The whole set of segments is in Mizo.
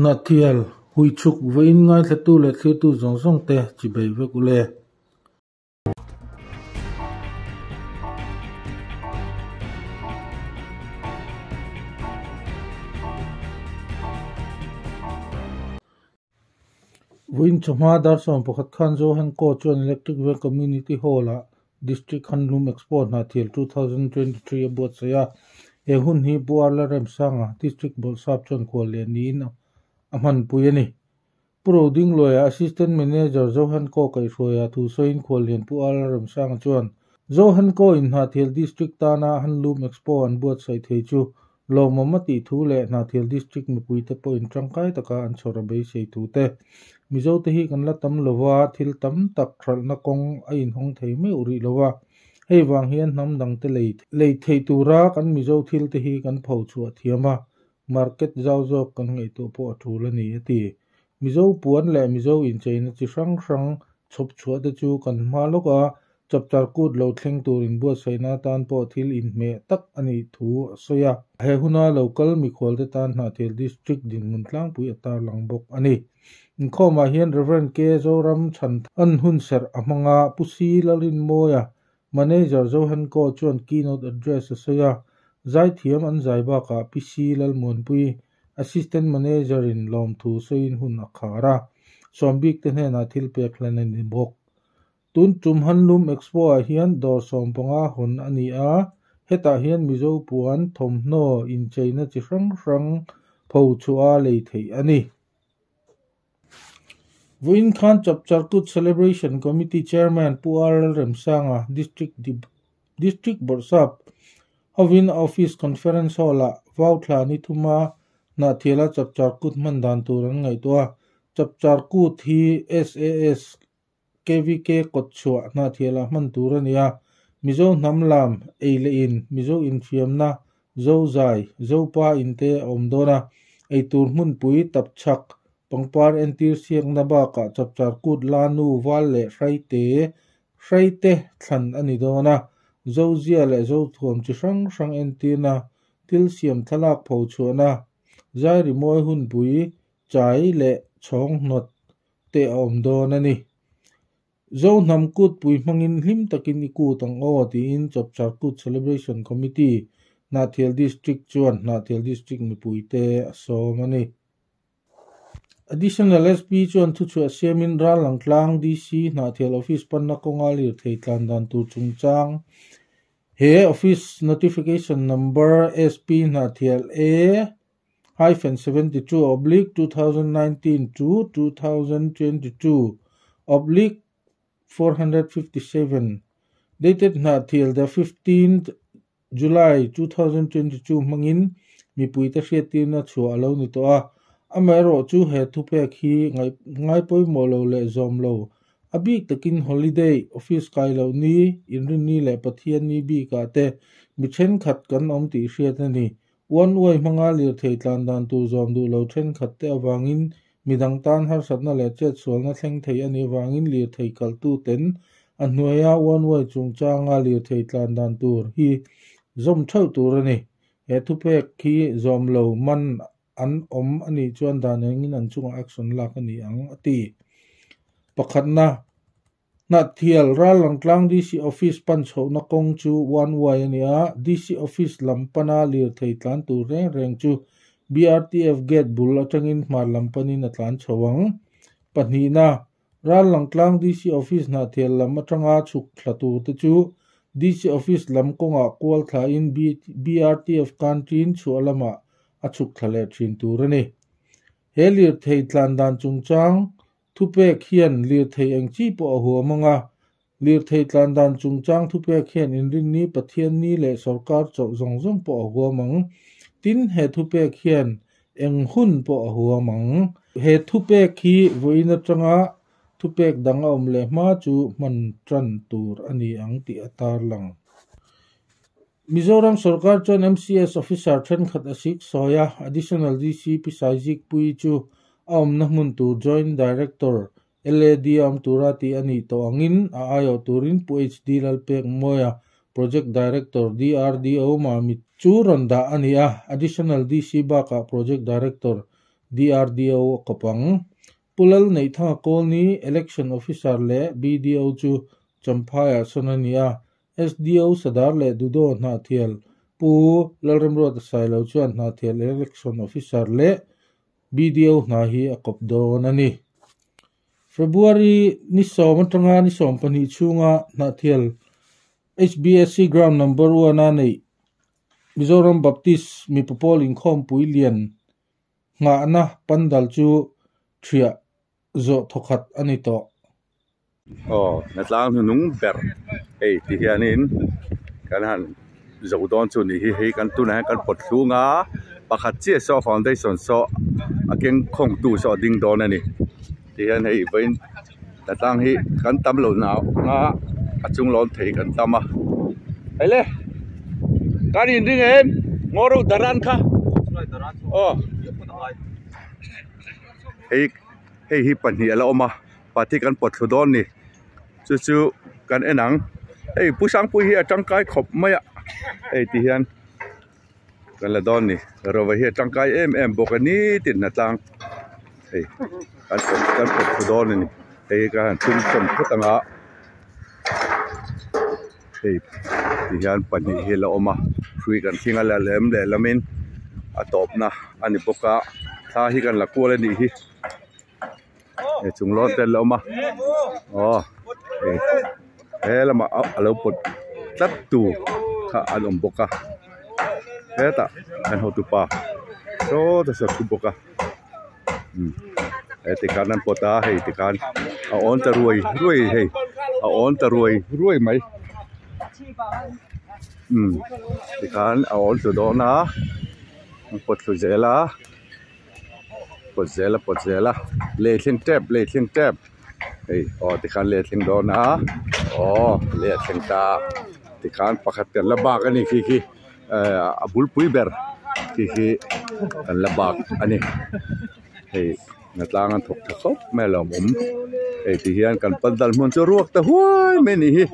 Hnahthial, Huichhuk vawiin ngaithlatu leh thlirtu zawng zawng te chibei vek u le. Vawiin chawhma dar 11 khan Johan Ko chuan Electric Veng Community Hall-ah District Handloom Expo Hnahthial 2023 a buatsaih a. He hun hi Pu Arla Remsanga, District Bawlhsap chuan khual leh niin a hmanpui a ni. Pu Rodingluaia, Assistant Manager Johan Ko kaihhruaia thu sawiin khuallian Pu Arla Remsanga chuan Johan Ko in Hnahthial District tana Handloom Expo an buatsaih thei chu lawmawm a tih thu leh Hnahthial District mipuite pawhin tangkai taka an chhawr a beisei thu te. Mizote hi kan la tam lova, thil tam tak hralhna kawng a inhawng thei meuh rih lova, hei vang hian hnam dangte lei lei theih tura kan Mizo thilte hi kan pho chhuah thiam a, market zau zawk kan ngaihtuah pawh a tul a ni, a ti. Mizo puan leh Mizo incheina chi hrang hrang chhawp chhuah te chu kan hma lawk a, chapchar kut lo thleng tur inbuatsaihna atan pawh thil inhmeh tak a nih thu a sawi a. He huna lo kal mikhualte tan Hnahthial District dinhmun tlangpui a tarlang bawk a ni. Inkhawmah hian Rev. K. Zoram Chhanthan hunserh a hmang a, Pu Si Lalrinmawia, Manager Johan Ko chuan keynote address a sawi a, zaithiam an zai bakah Pi Si Lalmuanpui, Assistant Manager in lawmthu sawiin hun a khar a, sawmbik te hnenah thil pek hlan a ni bawk. Tun tum Handloom Expo ah hian dawr 15 hawn a ni a, hetah hian Mizo puan, thawmhnaw, incheina chi hrang hrang pho chhuah a lei theih a ni. Vawiin khan Chapchar Kut Celebration Committee Chairman Pu R Lalremsanga, District District Bawrhsap hovin Office Conference Hall-ah vau thla ni thuma Hnahthiala Chapchar Kut hman dan tur an ngaihtuah a. Chapchar Kut hi SAS KVK kawt chhuah Hnahthiala hman tur a ni a. Mizo hnam lam ei leh in, Mizo infiamna, Zo zai, Zopa in te a awm dawn a. Eitur hmunpui, tapchhak, pangpar entir siakna bakah Chapchar Kut la nu val leh hraite, hraite thlan a ni dawn a. Zo zia leh Zo thuam chi hrang hrang entirna, thil siam thlalak pho chhuahna, zai rimawi hunpui, chai leh chhawng hnawt te a awm dawn a ni. Zo hnam kut pui hmangin hlim takin i kut ang aw tiin Chapchar Kut Celebration Committee, Hnahthial District chuan Hnahthial District mipuite a sawm a ni. Additional SP chuan thuchhuah siamin Ralangtlang DC Hnahthial Office panna kawnga lirthei tlan dan tur chungchang he Office Notification Number SP Hnahthial A hyphen 72 oblique 2019 to 2022 oblique 457 dated Hnahthial the 15th July 2022 hmangin mipuite hriattirna chhuah a lo ni tawh a. Amaherawh chu he thupek hi ngai pawimawh lo leh zawm lo. A bik takin holiday, office kai loh ni, inrinni leh Pathian ni bikah te mi thenkhat kan awm tih hriat a ni. One way hmanga lirthei tlan dan tur zawm duh lo thenkhat te avangin midang tan harsatna leh chetsualna thleng thei a nih avangin lirthei kaltu ten a hnuaia one way chungchanga lirthei tlan dan tur hi zawm theuh tur a ni. He thupek hi zawm lo man an awm a nih chuan dan engin an chungah action lak a ni ang, a ti. Pakhatna, Hnahthial Ralangtlang DC Office pan chhohna kawng chu one way a ni a, DC Office lam pana lirthei tlan tur reng reng chu BRTF gate bul atangin hmar lam panin a tlan chho ang. Pahnihna, Ralangtlang DC Office Hnahthial lam atanga chhuk thla tur te chu DC Office lam kawngah kual thlain BRTF canteen chhuah lamah a chhuk thla leh thin tur a ni. He lirthei tlan dan chungchang thupek hian lirthei eng chi pawh a huam ang a, lirthei tlan dan chungchang thupek hian inrinni, Pathianni leh sorkar chawlh zawng zawng pawh a huam ang. Tin, he thupek hian eng hun pawh a huam ang. He thupek hi vawiin atanga thupek dang a awm leh hma chu hman tan tur a ni ang tih a tarlang. Mizoram sorkar chuan MCS officer thenkhat a sik sawi a, Additional DC Pi Saizikpuii chu a awmna hmun tur Joint Director LAD a awm tura tih a nih tawh angin a aiawh turin Pu HD Lalpekmawia, Project Director DRDO Mamit chu rawn dah a ni a, Additional DC bakah Project Director DRDO a kawp ang. Pu Lalneihthanga Kawlni, Election Officer leh BDO chu Champhaiah sawn a ni a, SDO Sadar leh Dudo Hnahthial Pu Lalremruata Sailo chuan Hnahthial Election Officer leh BDO hna hi a kawp dawn a ni. February ni sawm atanga ni 12 chhunga Hnahthial HBSC Ground Number One a neih Mizoram Baptist mipa pawl inkhawmpui lian nghahna pandal chu thiah zawh thawkhat a ni tawh. Aw hnatlang hnunung ber hei ti hianin kan han zo dawn chu ni hi hei kan tunah hian kan pawt thlung a pakhat chiah saw foundation saw a keng khawng tu saw a ding dawn a ni ti hian hei vawiin hnatlang hi kan tam lo nau a a chung lawn thei kan tam a hei le kan inring em ngaw reuh daran kha aw hei hei hi pahnih a la awm a pahnih kan pawt thlu dawn ni chu chu kan en ang hei pu sangpui hi a tangkai khawp mai a hei ti hian kan la dawn ni rova hi a tangkai em em bawk a nitin hnatlang hei kan pawt kan pawt thlu dawn a ni hei ka han thum sawm phawt ang a hei ti hian pahnih hi a la awm a hrui kan thleng a la lem lehlamin a tawpna a ni bawk a thla hi kan la kual a nih hi. He chung lawn te an la awm a aw hei he lamah a lo pawt tlat tu kha an awm bawk a hetah an hotupa saw te saw a thu bawk a umm heti khan an pawt a hei tikhan a awn ta ruai ruai hei a awn ta ruai ruai mai umm tikhan a awn thlu dawn a an pawt thlu zel a. Pawt zel a pawt zel a lei thleng tep lei thleng tep hei aw tikhan lei a thleng dawn a aw lei a thleng ta tikhan pakhat kan la bak a ni khi khi ehh a bulpui ber khi khi kan la bak a ni hei hnatlang an thawk tha khawp mai a lawmawm hei ti hian kan pandal hmun chu ruak ta huai mai a nih hi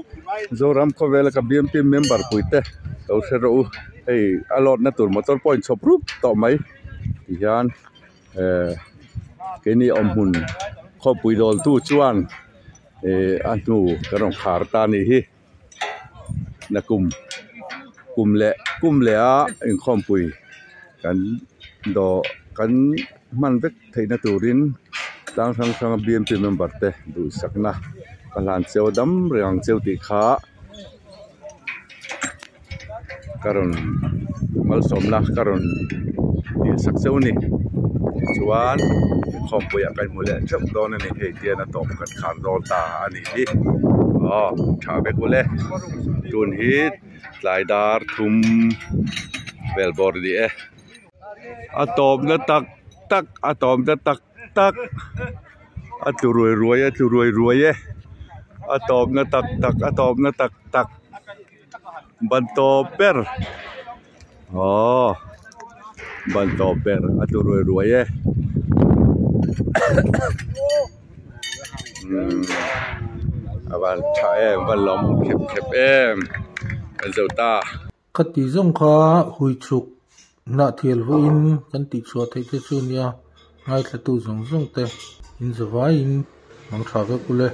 Zoram khawvela ka B M P member pui te lo hre rawh u hei a load na tur motor pawh a inchhawp rup tawh mai. Ti hian ehh keini awm hmun khawpui dawltu chuan ehh a hnu kan rawn khar ta a nih hi nakum kum leh kum leh a inkhawmpui kan dawh kan hman vek theihna turin tlang hrang hrang a B M P member te duhsakna ka hlan cheu a dam reng ang cheu tih kha. Ka rawn malsawmna ka rawn tih sak cheu a ni chuan inkhawmpui ah ka inhmu leh theuh dawn a ni hei tian a tawp kan khar dawn ta a nih hi aw tha vek ule tun hi tlai dar thum vel bawr a ni e a tawpna tak tak a tawpna tak tak a tlu ruai ruai a tlu ruai ruai e a tawpna tak tak a tawpna tak tak ban tawp ber aww ban tawp ber a tlu ruai ruai e umm a van tha em a van lawmawm khep khep em kan zo ta. Ka tih zawng kha hui chhuk hnah thial vawiin kan tih chhuah theih te chu nia ngaithlatu zawng zawng te in zavaiin mang tha vek ule.